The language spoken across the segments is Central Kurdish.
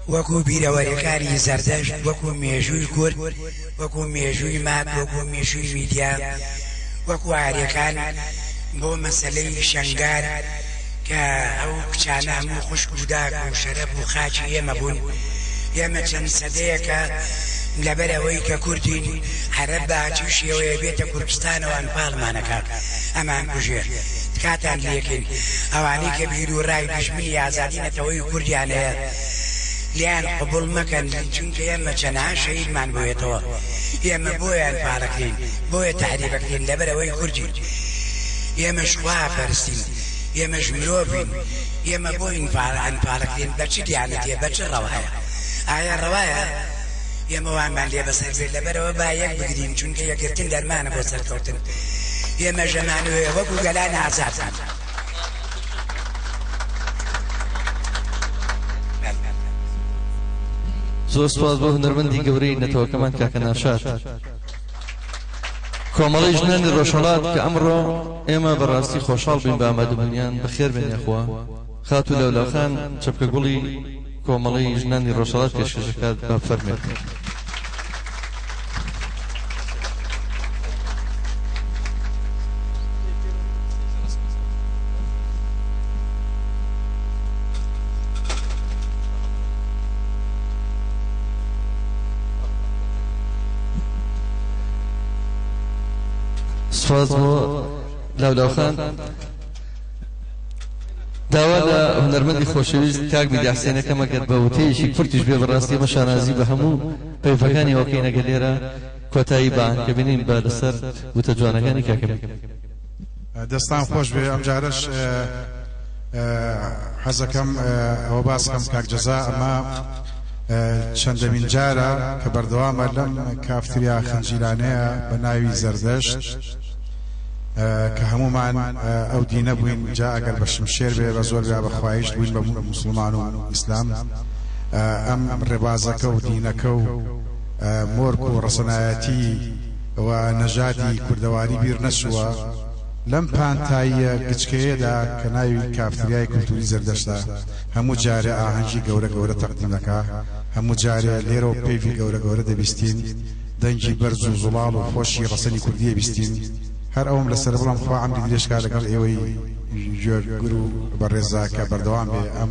وەکو بیرەوەریەکانی زەردەشت، وەکو مێژووی کورد، وەکو مێژووی ماد، وەکو مێژووی میدیا، وەکو ئاریەکان بۆ مەسەلەی شەنگال کە ئەو کچانە هەموو خوشک و داک و شەرەف و خاکی ئێمە بوون، ئێمە چەند سەدەیەکە لەبەر ئەوەی کە کوردین عەرەب بە هەرچی شێوەیە بێتە کوردستانەوە ئەنفالمان ئەکا ئەمانکوژێ. تکاتان لێکەین ئەوانەی کە بیر و رای دوژمنی ئازادی نەتەوەی کوردیان هەیە لێیان قبوڵ مەکەن چونکە ئێمە چەنەها شەهیدمان بویەتەوە ئێمە بۆیە ئەنفالەکرێین بۆیە تەعریبەکرێین لەبەر ئەوەی کوردین ئێمەش خوا پەرستین ئێمەش مرۆڤین ئێمە بۆ ئەنفالەکرێین بە چ دیانەتێ بە چ ڕەوایە ئایا ڕەوایە ئێمە وامان لێ بەسەر بێت لەبەرئەوە با یەک بگرین چونکە یەکگرتن دەرمانە بۆ سەرکەوتن ئێمەش ئەمانەوێ وەکو گەلان ئازاد بین. زۆر سوپاس بۆ هونەرمەندی گەورەی نەتەوەکەمان کاکە ناشاد. کۆمەڵەی ژنانی ڕۆژهەڵات کە ئەمڕۆ ئێمە بەڕاستی خۆشحاڵ بووین بە ئامادەبوونیان بەخێر بێن یاخوا خاتوو لەولاخان چەپکە گوڵی کۆمەڵەی ژنانی ڕۆژهەڵات پێشکەش دەکات با بفەرموێت. سوپاس بۆ لاولاوخان. داوا لە هونەرمەندی خۆشەویست کاک میدیا حسێن ئەکەم ئەگەر بە وتەیەکی کورتیش بێ بەڕاستی ئێمە شانازی بە هەموو پەیڤەکانیەوە ئەکەین ئەگەر لێرە کۆتایی بە ئاهەنگەکە بێنین بە لەسەر وتە جوانەکانی کاکە میدیا. دەستان خۆش بێ ئەمجارەش حەزەکەم ئەوە باس کەم کاک جەزا ئەمە چەندەمین جارە کە بەردەوامە لەم کافتریا خنجیلانەیە بە ناوی زەردەشت کە هەموومان ئەو دینە بووین جا ئەگەر بە شمشێر بێ بە زۆر بێ بە خوایشت بووین بە موسڵمان و ئیسلام ئەم ڕێبازەکە و دینەکە و مۆرک و ڕەسەنایەتی و نەژادی کوردەواری بیر نەچووە لەم پانتاییە گچکەیەدا کە ناوی کافتریای کولتوری زەردەشتە هەموو جارێ ئاهەنگی گەورە گەورە تەقدیم دەکا هەموو جارێ لێرەوە پەیڤی گەورە گەورە دەبیستین دەنگی بەرز و زوڵاڵ و خۆشی ڕەسەنی کوردی ئەبیستین هەر ئەوەم لەسەرە بڵێم خوا عەمری درێژ کا لەگەڵ ئێوەی گوێگر و بەڕێزا کە بەردەوام بێ ئەم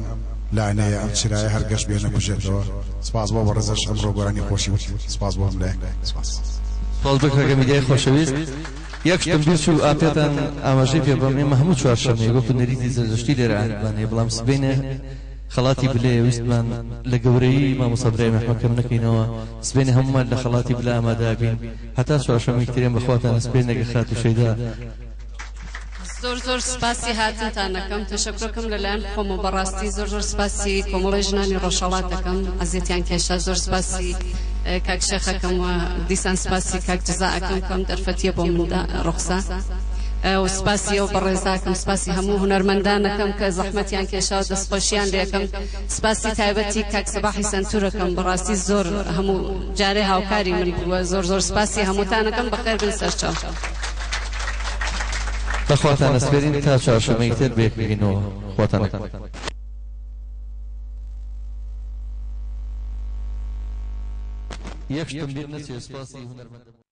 لانەیە ئەم چرایە هەر گەش بێ نەکوژێتەوە سپاس بۆ بەڕێزەش ئەمڕۆ گۆرانی خۆشی وت سپاس بۆ هەموو لایەک سپاس. سپاس بۆ کاکە میدیای خۆشەویست. یەک شتم بیر چوو ئا پێتان ئاماژەی پێ بەم ئێمە هەموو چوارشەممەیەک وەکو نەریتی زەردەشتی لێرە ئاهەنگمان هەیە بەڵام سبەینێ خەڵاتی بلێ ویستمان لە گەورەیی مامۆستا برایم ئەحمەد کەم نەکەینەوە سبەینێ هەموومان لە خەڵاتی بلە ئامادە ئەبین هەتا چوارشەممەی ترێن بە خواتان ئەسپێرین ئەگەر خاتوو شەیدا زۆر زۆر سپاسی هاتنتان ئەکەم تەشەکورەکەم لەلایەن خۆمەوە بەڕاستی زۆر زۆر سپاسی کۆمەڵەی ژنانی ڕۆژهەڵات ئەکەم ئەزیەتیان کێشا زۆر سپاسی کاک شێخ ئەکەم و دیسان سپاسی کاک جزا ئەکەم کە ئەم دەرفەتیە بۆ من دا ڕوخسا و سپاسی ئەو بەڕێزا ئەکەم سپاسی هەموو هونەرمەندان ئەکەم کە زەحمەتیان کێشا و دەستخۆشیان لێ ئەکەم سپاسی تایبەتی کاک سەباحی سەنتور ئەکەم بەڕاستی زۆر هەموو جارێ هاوکاری من بووە زۆر زۆر سپاسی هەمووتان ئەکەم بەخێر بن سەرچاو. بە خواتان ئەسپێرین تا چوارشەممەی تر بەیەک بگەینەوە خواتان لەگەڵ. یەک شتم بیر نەچێ سوپاسی هونەرمەندە.